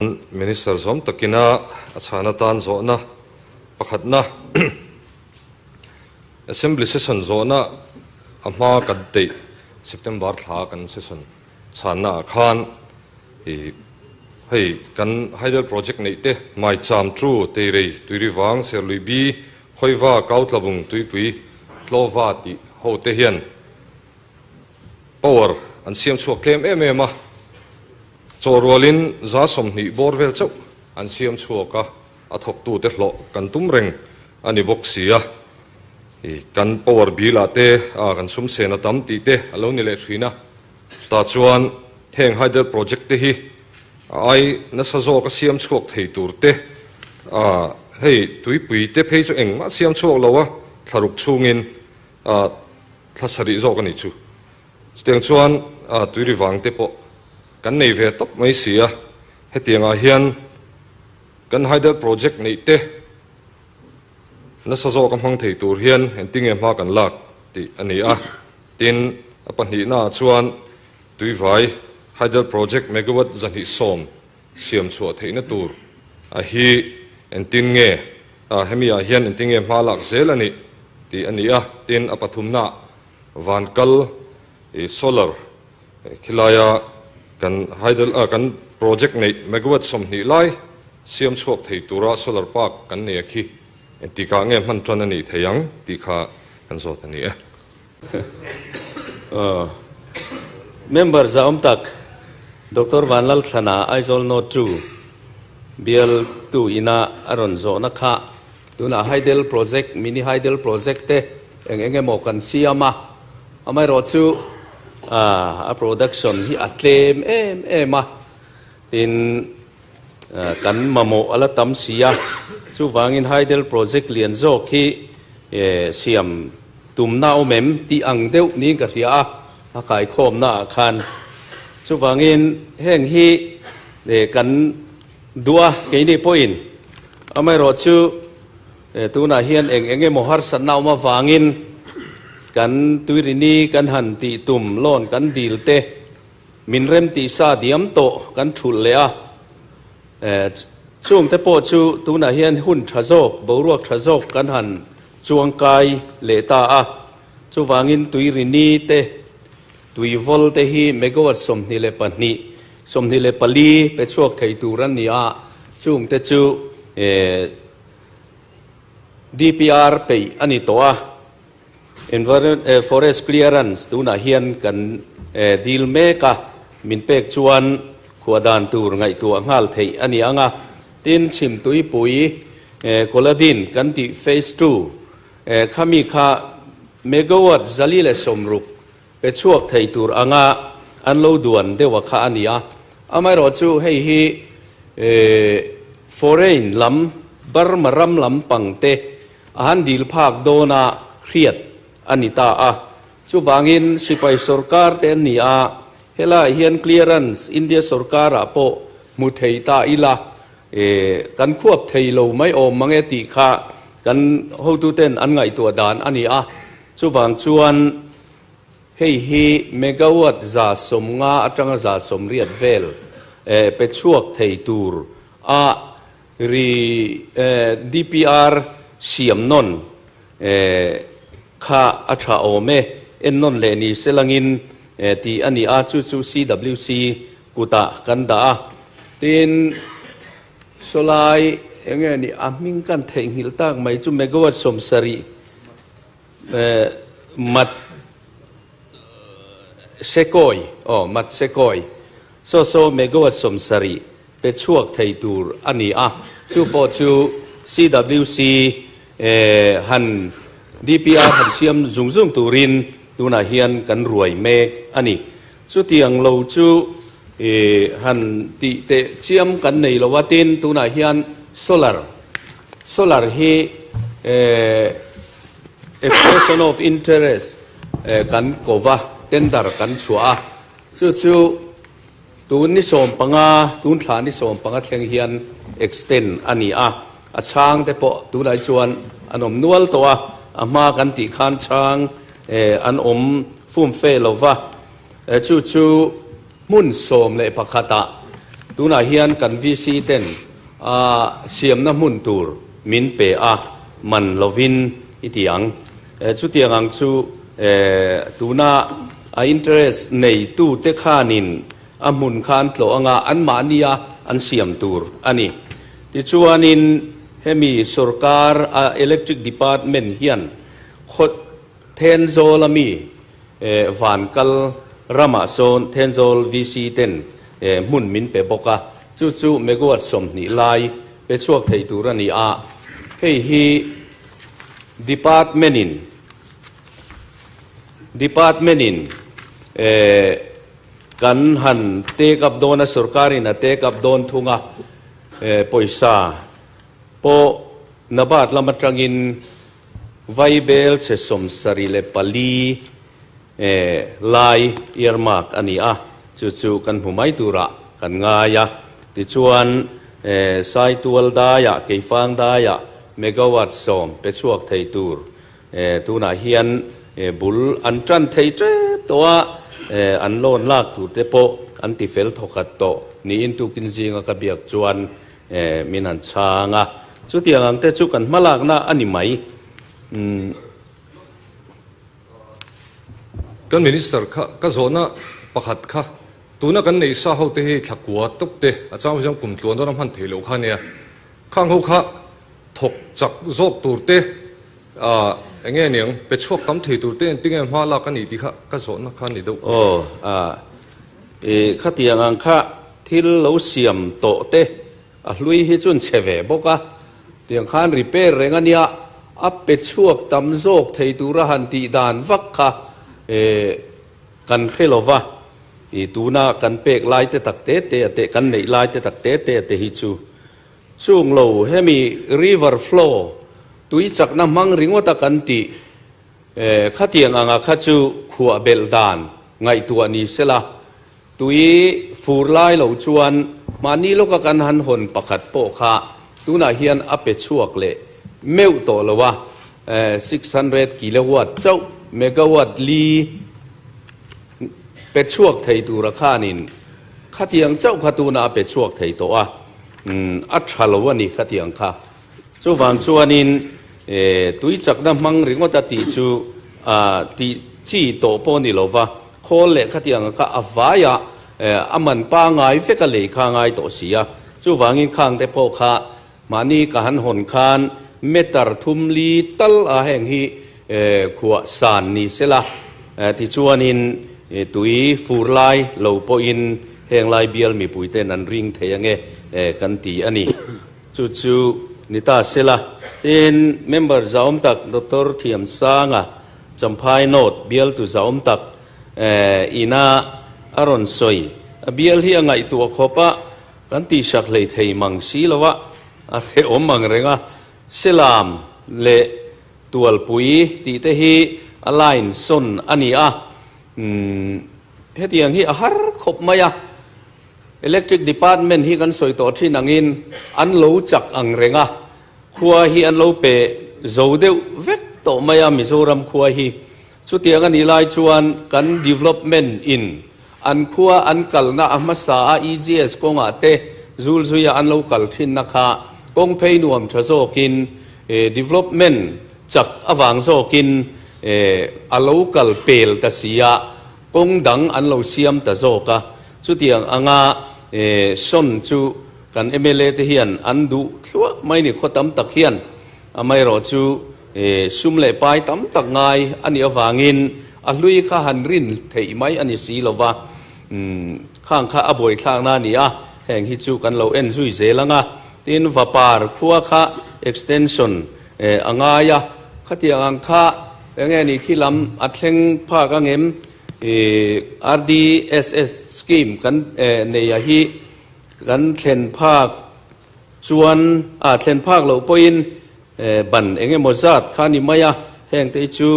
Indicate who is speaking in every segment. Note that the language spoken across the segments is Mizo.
Speaker 1: Minister zawm takina a chhan atan zawhna pakhatna Assembly Session zawhna a hma kan teih September thla kan session chhanna ah khan ih hei kan Hydel Project neih te Maicham Tru Teirei Tuirivang Serluibi Khawiva Kautlabung Tuipui Tlawva tih ho te hian Power an siam chhuak tlem em em a, chaw rualin 20 bawr vel chauh an siam chhuak a, a thawktute hlawh kan tum reng a ni bawk si a, i kan power bill ah te a kan sum sen a tam tih te a lo ni leh thin a, chutah chuan heng hydel project te hi a ai nasa zawk a siam chhuak thei tur te a hei tuipui te phei chu engmah siam chhuak lo a thlaruk chhungin a Thla sarih zawk a nih chu. Chutiang chuan tuiri vang te pawh kan nei ve tawp mai si a, hetiangah hian kan hydel project neih te nasa zawk a hmang thei tur hian engtinge hma kan lak tih a ni a. Tin, a pahnihnaah chuan tuivai hydel project megawatt 210 siam chhuah theihna tur a hi engtin nge hemi ah hian engtin nge hma lak zel a nih tih a ni a, tin a pathumna van kal solar khilaia kan hydel kan project neih megawatt 20 lai siam chhuak thei tura solar park kan nei a khi engtikah nge hman tan a nih thei ang tih kha kan zawt a ni e.
Speaker 2: Member zahawm tak Doctor Vanlalthlana Aizawl North 2 bial tu ina a rawn zawhna kha tunah Hydel Project, Mini Hydel Project te eng eng emaw kan siam a, amaherawhchu a production hi a tlem em em a, tin kan mamawh a la tam si a, chuvangin Hydel Project lian zawk hi siam tumna awm em tih ang deuh niin ka hria a, a kaikhawmna ah khan. Chuvangin heng hi kan duh a, keini pawhin amaherawhchu tunah hian eng eng emaw harsatna awm avangin kan tuirini kan han tih tum loan kan dil te Min rem tih sa diam tawh kan thulh leh a, chungte pawh chu tunah hian hun tha zawk, boruak tha zawk kan han chuangkai leh ta a. Chuvangin tuirini te, tuivawl te hi megawatt 22, 24 pe chhuak thei tur an ni a, chungte chu DPR peih a ni tawh a. Environment Forest Clearance tunah hian kan dil mek a, min pek chuan khuah dan tur ngaihtuah nghal theih a ni ang a. Tin, Chhimtuipui Koladin kan tih Phase 2 khami kha megawatt 160 pe chhuak thei tur anga an lo duan deuh a kha a ni a. Amaherawhchu hei hi foreign lam Burma ram lampang te A han dil phak dawna hriat a ni ta a. Chuvangin sipai sorkar te an ni a, helaiah hian clearance India sorkarah pawh hmu thei ta ila, kan khuap thei lo mai awm mang e tih kha kan hotuten an ngaihtuah dan a ni a. Chuvang chuan hei hi megawatt 150 atanga 180 vel pe chhuak thei tur a Ri DPR siam nawn kha a tha awm e, en nawn leh ni se langin tih a ni a, chu chu CWC kutah kan dah a. Tin, sawlai eng nge ni a hming kan theihnghilh tak mai chu megawatt 70 mat sekawi, aw mat sekawi, saw saw megawatt 70 pe chhuak thei tur a ni a, chu pawh chu CWC han DPR han siam zung zung turin tunah hian kan ruai mek a ni. Chutiang lo chu han tih teh chiam kan nei lo a, tin tunah hian solar, solar hi expression of interest kan ko va, tender kan chhuah a, chu chu Tun ni 15, tun thla ni 15 thleng hian extend a ni a, a chhang te pawh tunah chuan an awm nual tawh a, a hma kan tih khan chhang an awm fum fe lo va, chu chu hmun 11 ah. Tunah hian kan VC ten a siamna hmun tur min pe a, man lovin i ti ang. Chutiang ang chu tuna a interest neitute khanin a hmun kha an tlawh anga anmahnia an siam tur a ni. Tichuanin hemi sorkar a Electric Department hian khaw Thenzawl a mi Vankal ramah sawn Thenzawl VC ten hmun min pe bawk a, chu chu megawatt 20 lai pe chhuak thei tur a ni a, hei hi Department in Department in kan han take up dawn a, sorkar in a take up dawn thung a, pawisa pawh Nabat lam atangin Vaibel chhe 74 lai earmark a ni a, chu chu kan hmu mai turah kan ngai a. Tichuan, Saitual daiah, Keifang daiah megawatt 10 pe chhuak thei tur tunah hian bul an tan thei tep tawh a, an loan lak tur te pawh an ti fel thawkhat tawh niin tukin zinga ka biak chuan Min han chhang a, chutiang ang te chu kan hmalakna a ni mai. Umm.
Speaker 1: Kan Minister kha ka zawhna pakhat kha tuna kan neih sa ho te hi thla kua tawp te a chang hian kum tluan dawn a hman theih loh kha nia. Khang ho kha thawk chak zawk tur te ah eng nge niang pe chhuak tam thei tur te engtinge hma lak a nih tih kha ka zawhna kha a ni deuh.
Speaker 2: Aw ah I khatiang ang kha thil lo siam tawh te a hlui hi chuan chhe ve bawk a, tiang khan repair reng a nia, a pe chhuak tam zawk thei tura han tih dan vak kha kan hre lo va, i tuna kan pek lai te tak te te a te kan neih lai te tak te te a te hi chu chung lo hemi river flow tui chakna hmang ringawt a kan tih Khatiang anga kha chu khuah belh dan ngaihtuah ni sela, tui fur lai lo chuan mahni lawka kan han hawn pakhat pawh kha tunah hian a pe chhuak leh meuh tawh lo a, 600 kilowatt chauh, megawatt li pe chhuak thei tura khanin khatiang chauh kha tunah a pe chhuak thei tawh a, a tha lo a ni khatiang kha. Chuvang chuanin tui chakna hmang ringawt a tih chu tih chi tawh pawh ni lova, khawl leh khatiang kha a vaiah a man pangai vek a lei kha a ngai tawh si a. Chuvangin khangte pawh kha mahni ka han hawn khan meter thum li tal a heng hi khuah san ni sela, tichuanin tui fur lai lo pawhin heng lai bial mipuite'n an ring thei ange kan ti a ni. Chu chu ni ta sela. Tin, member zahawm tak Doctor Thiamsanga, Champhai North bialtu zahawm tak ina a rawn sawi. A bial hi a ngaihtuah khawp a, kan tihsak hlei thei mang si lo a, a hrehawm ang reng a. Selam leh Tualpui tih te hi a line sawn a ni a, hetiang hi a har khawp mai a. Electric Department hi kan sawi tawh thin angin an lo chak ang reng a, khua hi an lo pe zo deuh vek tawh mai a Mizoram khua hi. Chutiang a nih lai chuan kan development in an khua an kalna a hmasa a EGS kawngah te zulzuia an lo kal thinna kha kawng phei nuam tha zawkin development chak avang zawkin a lo kal pel ta si a, Kawng dang an lo siam ta zawk a, chutiang anga sawn chu kan mla te hian an duh thluah mai ni khaw tam tak hian amaherawh chu sum leh pai tam tak ngai a nih avangin a hlui kha han rin theih mai a ni si lo va, khang kha a buaithlakna a ni a, heng hi chu kan lo en zui zel ang a, tin Vapar khua kha extension a ngai a, khatiang ang kha Enge ni khi lam a thleng phak angem i RDSS scheme kan nei a hi kan thlen phak chuan a thlen phak loh pawhin ban eng emaw zat kha ni mai a, heng te hi chu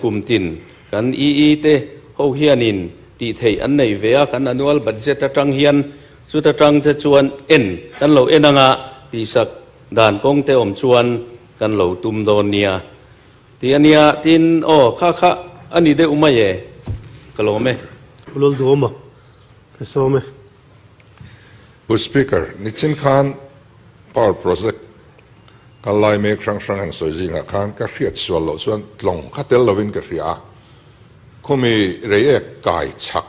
Speaker 2: kum tin kan EE te ho hianin tih theih an nei ve a, kan annual budget atang hian chuta tang che chuan en kan lo en anga tihsak dan kawng te awm chuan kan lo tum dawn nia. Ti a nia, tin, aw, kha kha a ni deuh mai e, ka lawm e.
Speaker 3: Pu Lalduhawma, ka sawm e. Pu Speaker, nichin khan Power Project kal lai mek hrang hrang heng sawi zingah khan ka hriat sual loh chuan tlawng kha tel lovin ka hria a, khumi reiek kai chhak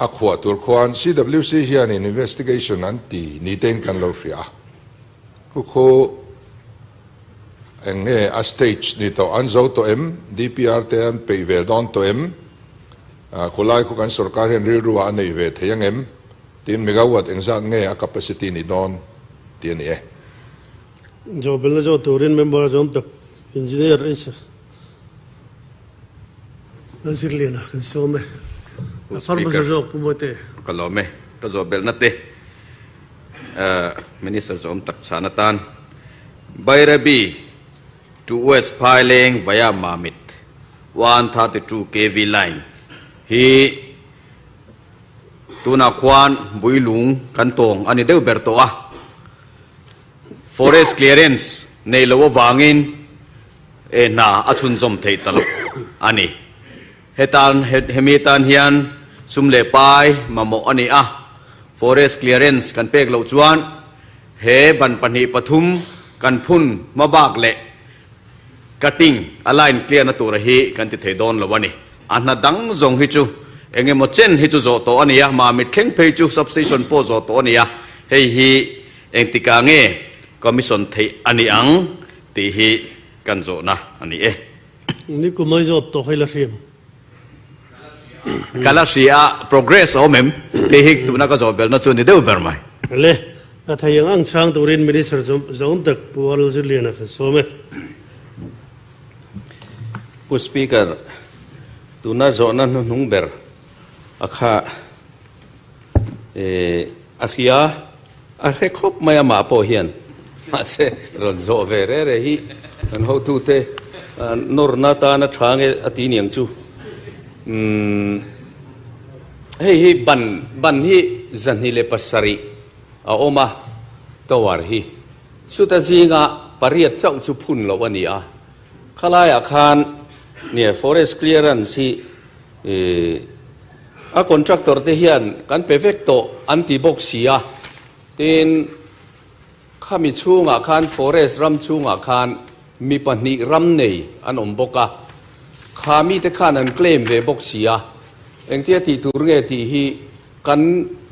Speaker 3: a khuah tur khuan CWC hianin investigation an ti ni tein kan lo hria a, khu khu eng nge a stage ni tawh an zo tawh em, DPR te an peih ve dawn tawh em, khulai khu kan sorkar hian rilru ah a nei ve thei ang em? Tin, megawatt engzat nge a capacity ni dawn tih a ni e.
Speaker 4: Zawhbelna zawh turin member a zawm tak Engineer H. Lalzirliana kan sawm e.
Speaker 5: Pu
Speaker 4: A far hmasa
Speaker 5: Speaker,
Speaker 4: zawk Pu Mawite.
Speaker 5: Ka lawm e. Ka zawhbelhna te Minister zawm tak chhan atan Bairabi to West Phaileng via Mamit 132 kv line hi Tunah khuan builung kan tawng a ni deuh ber tawh a, forest clearance nei lo avangin e hna a chhunzawm theih ta loh a ni. Hetan hemi tan hian sum leh pai mamawh a ni a, forest clearance kan pek loh chuan he ban pahnih pathum kan phun hmabak leh Cutting a line clear na tura hi kan ti thei dawn lo a ni. A hna dang zawng hi chu eng emaw chen hi chu zawh tawh a ni a, Mamit thleng phei chu substation pawh zawh tawh a ni a, hei hi engtikah nge commission theih a ni ang tih hi kan zawhna a ni e.
Speaker 4: Ni kum ai zawt tawh hei la hriam.
Speaker 5: Ka la hria a, progress a awm em tih hi tuna ka zawh belhna chu ni deuh ber mai.
Speaker 4: Le, a thei ang ang chhang turin Minister zawm tak Pu Arul Zirliana kan sawm e.
Speaker 2: Pu Speaker, tuna zawhna hnuhnung ber a kha a hria, a hre khawp mai amah pawh hian mahse rawn zawh ve re re hi kan hotute nawrna tana tha nge a ti niang chu. Umm hei hi ban ban hi 207 a awm a tower hi chuta zinga pariat chauh chu phun loh a ni a khalaiah khan nge forest clearance hi ih A contractor te hian kan pe vek tawh an ti bawk si a, tin khami chhungah khan forest ram chhungah khan mi pahnih ram nei an awm bawk a, kha mite khan an claim ve bawk si a, engtia tih tur nge tih hi kan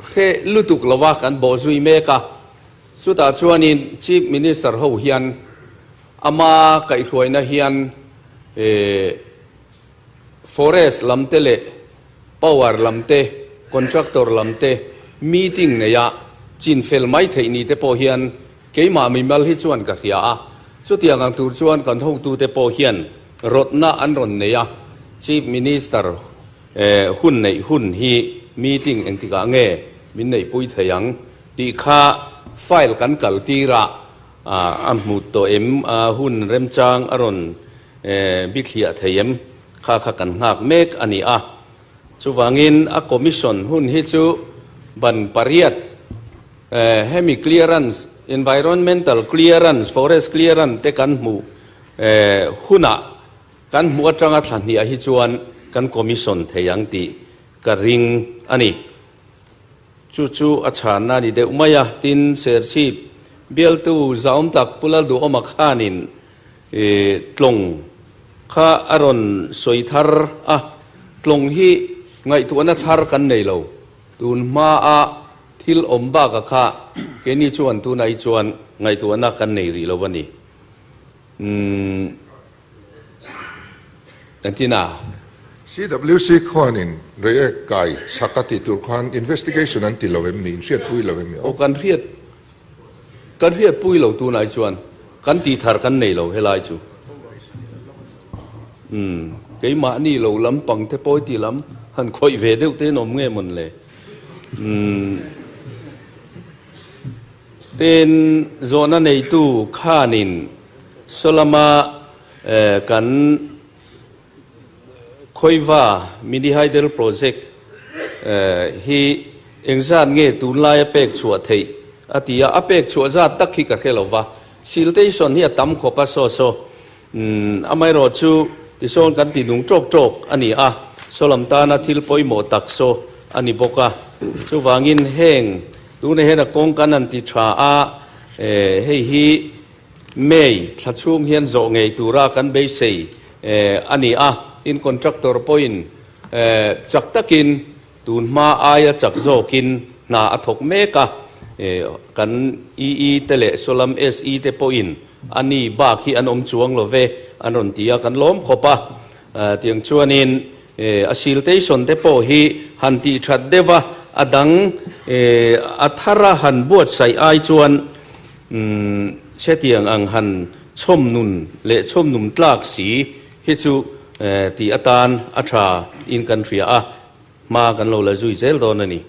Speaker 2: hre lutuk lo a, kan bawhzui mek a, chutah chuanin Chief Minister ho hian ama kaihhruaina hian eh Forest lam te leh Power lam te, Contractor lam te meeting neia chin fel mai theih ni te pawh hian keimah mimal hi chuan ka hria a. Chutiang ang tur chuan kan hotute pawh hian rawtna an rawn nei a, Chief Minister hun neih hun hi meeting engtikah nge min neihpui thei ang tih kha file kan kal tir a, a hmu tawh em hun remchang a rawn Bithliah thei em? Kha kha kan nghak mek a ni a. Chuvangin a commission hun hi chu ban pariat hemi clearance, environmental clearance, forest clearance te kan hmuh hunah kan hmuh atanga thla hniah hi chuan kan commission thei ang tih ka ring a ni. Chu chu a chhanna a ni deuh mai a, tin Serchhip bialtu zahawm tak Pu Lalduhawma khanin Tlawng kha a rawn sawi thar a, tlawng hi ngaihtuahna thar kan nei lo. Tun hmaa thil awm baka kha keini chuan tunah hi chuan ngaihtuahna kan nei rih lo a ni. Umm engtin a?
Speaker 3: CWC khuanin Reiek kai chak a tih tur khan investigation an ti lo em ni? Inhriatpui lo em ni?
Speaker 2: Aw kan hriat Kan hriatpui lo tunah hi chuan kan tih thar kan nei lo helai chu. Umm keimahni lo lampang te pawi tih lam han khawih ve deuh te an awm nge mawn le. Umm tin zawhna neitu khanin sawlama kan Khawiva Mini Hydel Project hi engzat nge tunlaia pek chhuah theih a ti a, a pek chhuah zat tak hi ka hre lo va, siltation hi a tam khawp a saw saw amaherawh chu tisawn kan ti nung tawk tawk a ni a, sawlam tana thil pawimawh tak saw a ni bawk a, chuvangin heng. Tunah hian a kawng kan han ti tha a, hei hi May thla chhung hian zawh ngei tura kan beisei a ni a. Tin, contractor pawhin chak takin tun hma aia chak zawkin hna a thawk mek a. Kan EE te leh Solam SE te pawhin a ni bak hi an awm chuang lo ve an rawn ti a, kan lawm khawp a. Tiang chuanin a siltation te pawh hi han tih that deuh a, a dang a thara han buatsaih ai chuan hetiang ang han chhawm nun leh chhawm num tlak si hi chu tih atan a tha in kan hria a, hma kan lo la zui zel dawn a ni.